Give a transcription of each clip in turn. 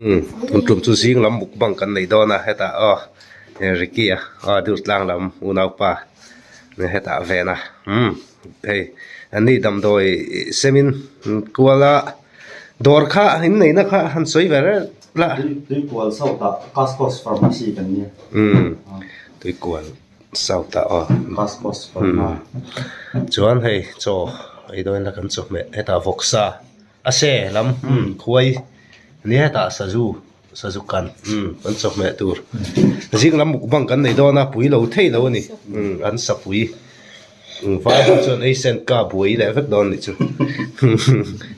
Umm tun tum chu zing lam mukbang kan nei dawn a hetah aw Ricky a aw Durtlang lam unaupa hetah ven a umm hei an ni damdawi semin kual a dawr kha in neihna kha han sawi ve reng la. Tuikual South ah Cascos Pharmacy kan nia. Umm Tuikual South ah aw. Cascos Pharma. Chuan hei chaw ei dawn ila kan chawhmeh hetah vawksa. A se lam umm khuai nia hetah sazu sazu kan umm kan chawhmeh tur zing lam mukbang kan nei dawn a pui lo thei lo a ni umm an sapui umm vai ho chuan ei sen ka buai leh vek dawn nih chu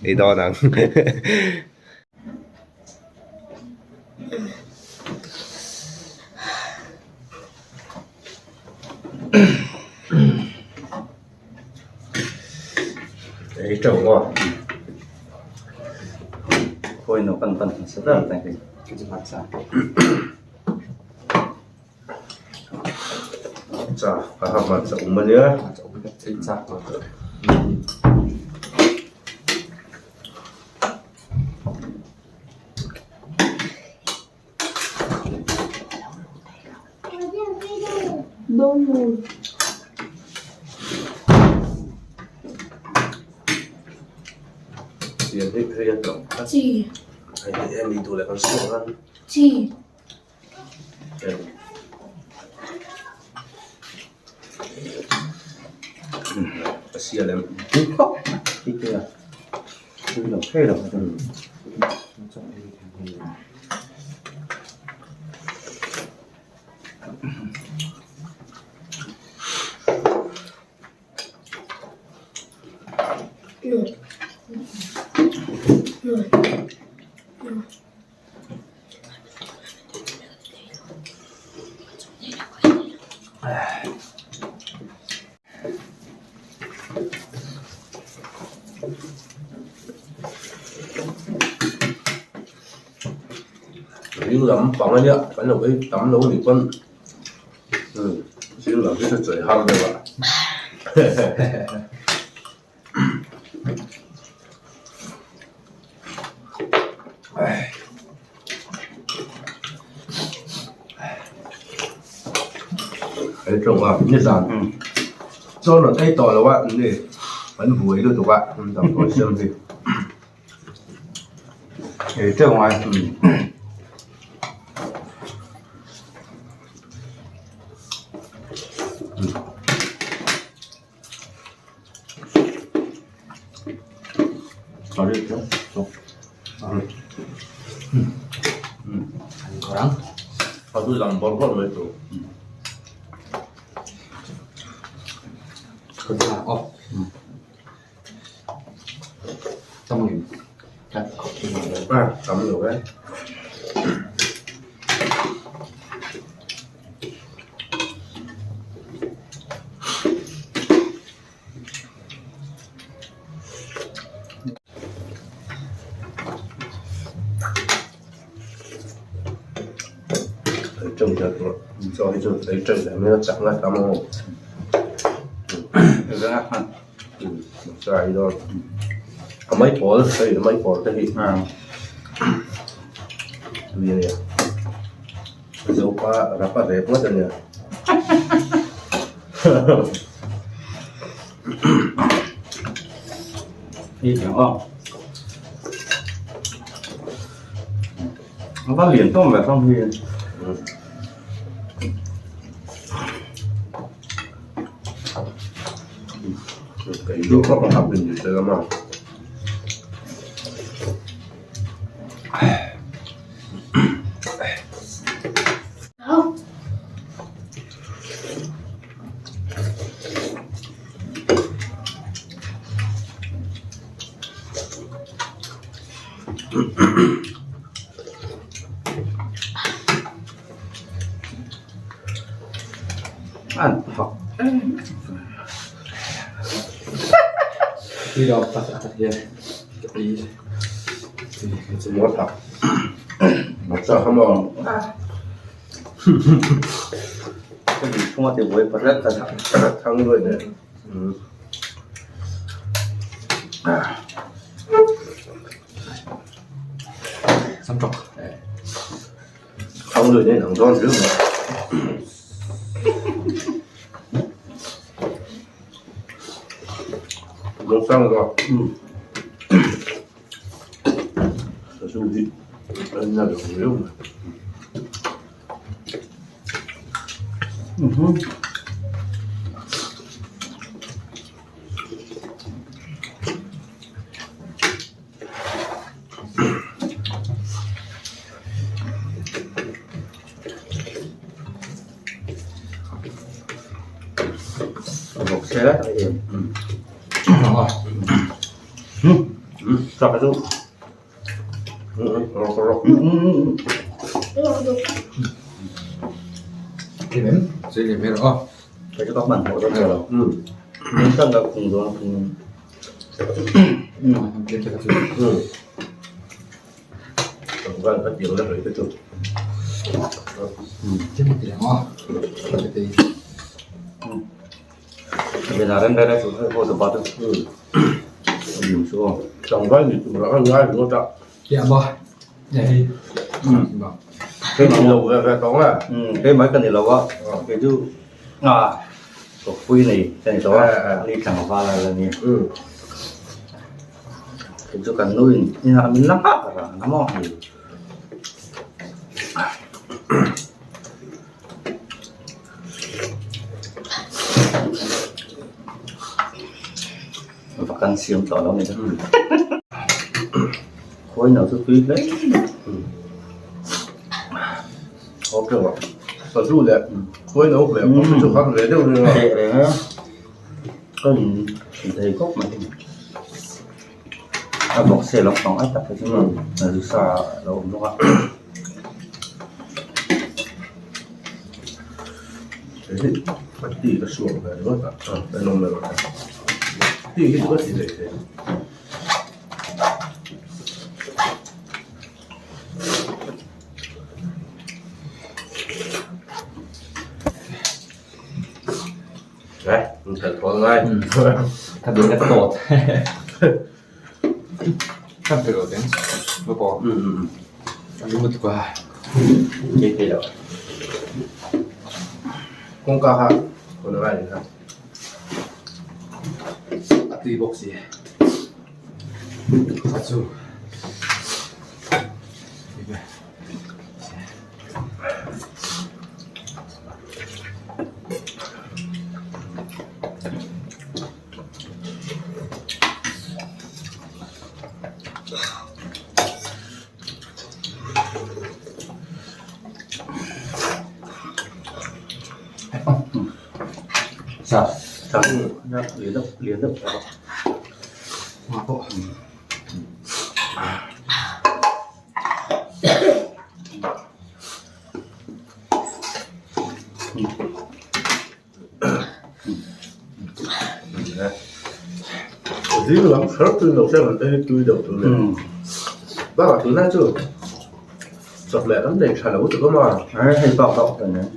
ei dawn ang. Ei teuh maw? Khawi no kan pan hmasa ber ta hei Cha ka ha hman cha um ania. Zing lam pang a nia kan lo ei tam lo nih pawn umm zing lam hi chu chawi har deuh a Ei tawng a nizan chuan rawn ei tawh lo a ni an buai lutuk a damdawi sem hi. Ei teuh ngai. A tui lang bawrh bawrh mai tur. Tam lo e. Ei teuh teuh tur chaw hi chu ei teuh leh mai a chak na tam ang a dawn a maipawl hei a maipawl te hi tui a nia zopa rapa rep ngawt a nia. A va lian tawm ve hlawm hi. An thak lui nen ang dawn riau mai. Lungsang zawk. Sazu hi a na lo riau mai. Keimah ka ni lo a kei chu kawppui nei ka ni tawh a ni tlangval a la ni kei chu kan nu in inah min la nghak rang a maw. Vacancy awm tawh lo ni chu khawi no chu tui hle Okay ba sazu leh khawi no leh awm chu har ve deuh nia Teh reng a ka in thei khawp mai a vawk se lampang ai tak hi chu sazu sa a lo awm bawk a. Hei hi ka suak ve ringawt a a nawm lo a ti hi chu ka ti leh thei. Đấy, mình phải có ngay. Thật sự là tột. Kan pe lo den. Mo po. Lumut kwa. Ke thei lo. Kawngka kha hawn a ngai ni kha. A tui bawk si. A chu. Sa sa lian deuh lian deuh ta bawk. Zing lam kher tui lo se kan ei tui deuh tur le. Bakah tunlai chu chawpleh kan nei tha lo tuk a ma. Hei bak bak ta nen.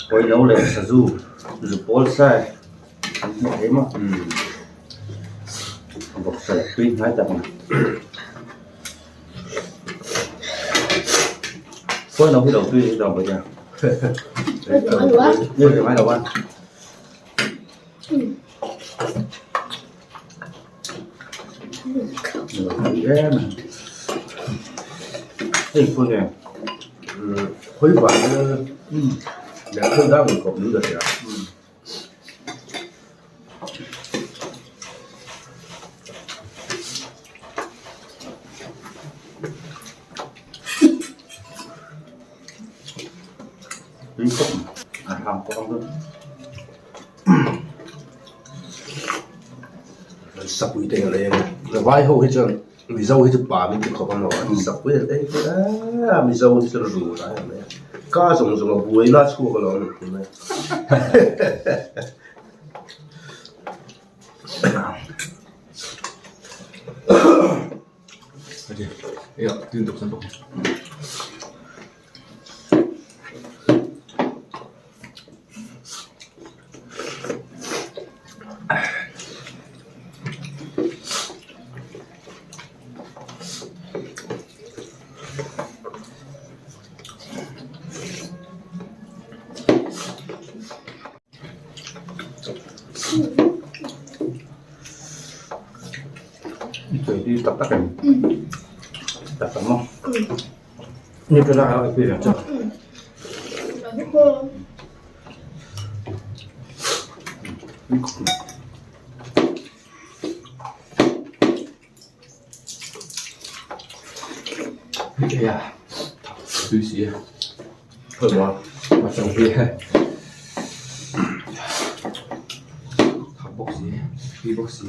Kawi lo leh sazu zu pawl sai an hmu thei maw. Vawksa tui hnai tak a ni. Khawi lo hi lo tui hi dawng nia. Ni ri mai lo a. Hei khawi nge? Khawi van leh khawi dang kawp ni ka hria. Sapui te an ei a ni. Vai ho hi chuan Mizo hi chu pa min ti khawp a maw an sapui an ei te a Mizo hi chu ru lai ang mai a ka zawng zawng a buai na chhuak alawm an ti mai. Tui hi tak tak em? Tak tak maw? Ni ka la a pi reng chu. Aya, tui si. Thôi mà. Mà chồng kia. Thak bawk si, tui bawk si.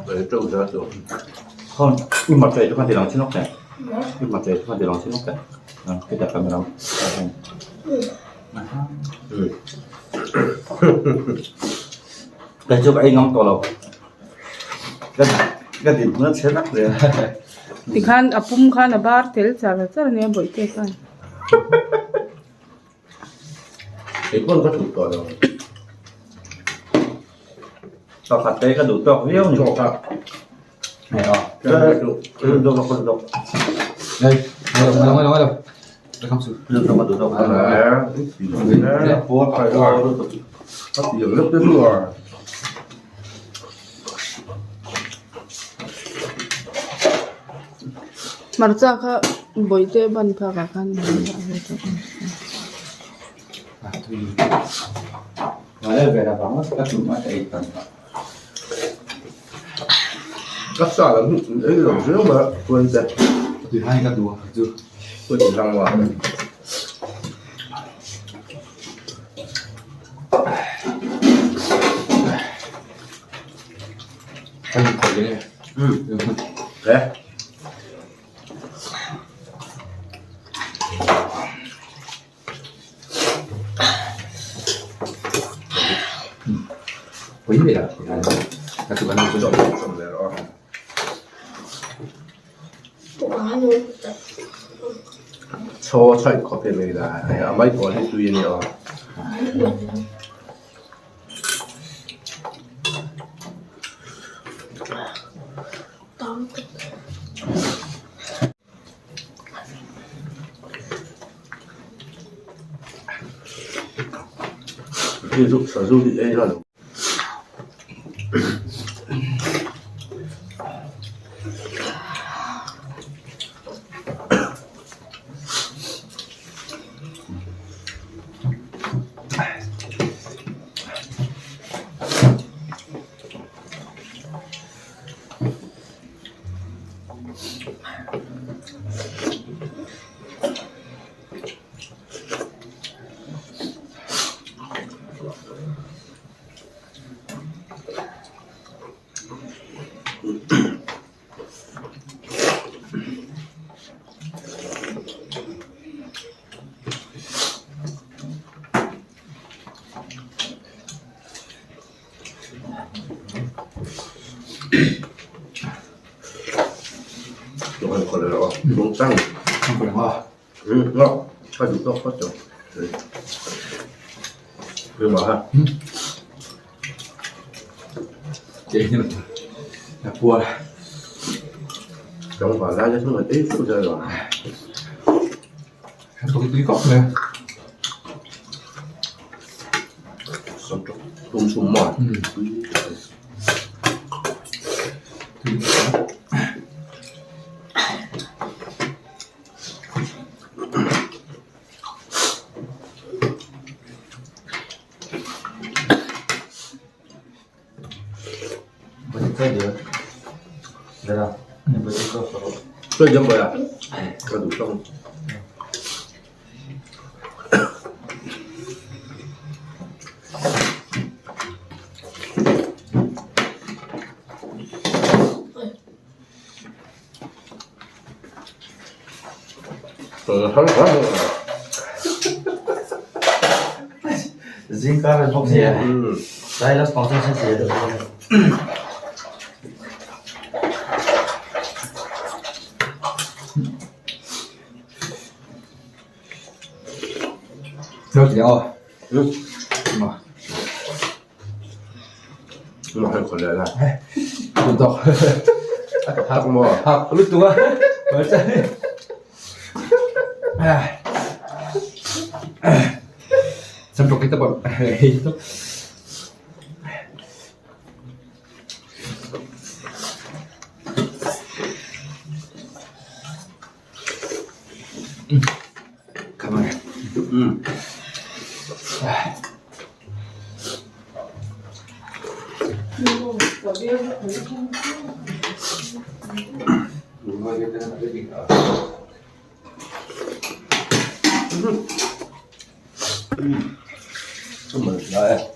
Để trâu ra rồi. Không, nhưng mà chạy cho con thì lòng xin lóc này. Nhưng mà chạy cho con thì lòng xin lóc này. Cái đặt vào mình Cái chỗ cái ngâm to lâu. Cái cái gì nó chết lắm rồi. Tikhan a pum khan a bar tel char char ania bawihte khan. Kei pawn ka thup tawh lo. Pakhat te ka duh tawk viau ni. Chaw kha. Hei aw. Duh tawk ka duh tawk. Hei, ngailo ngailo ngailo. Ka kham su. Duh tawk ka duh tawk. Ka ti ang lek te chu a. Hmarcha kha bawihte ban phak ah khan Ka sa lam hi ei lo viau mai a khuan te. Tui hai ka duh a chu. Khuan in hlang a. Ka duh khawp e. He. Pui mai la. Ka chu kan chu. Chawm leh rawh a. Chaw chhaih khawp hi mai la. A mai pawl hi tui a ni aw. Hi chu sazu hi ei hlan. Hak maw? Hak lutuk a. Hmarcha hi. Sam tawk hi ta pawh hei tawp. Come on.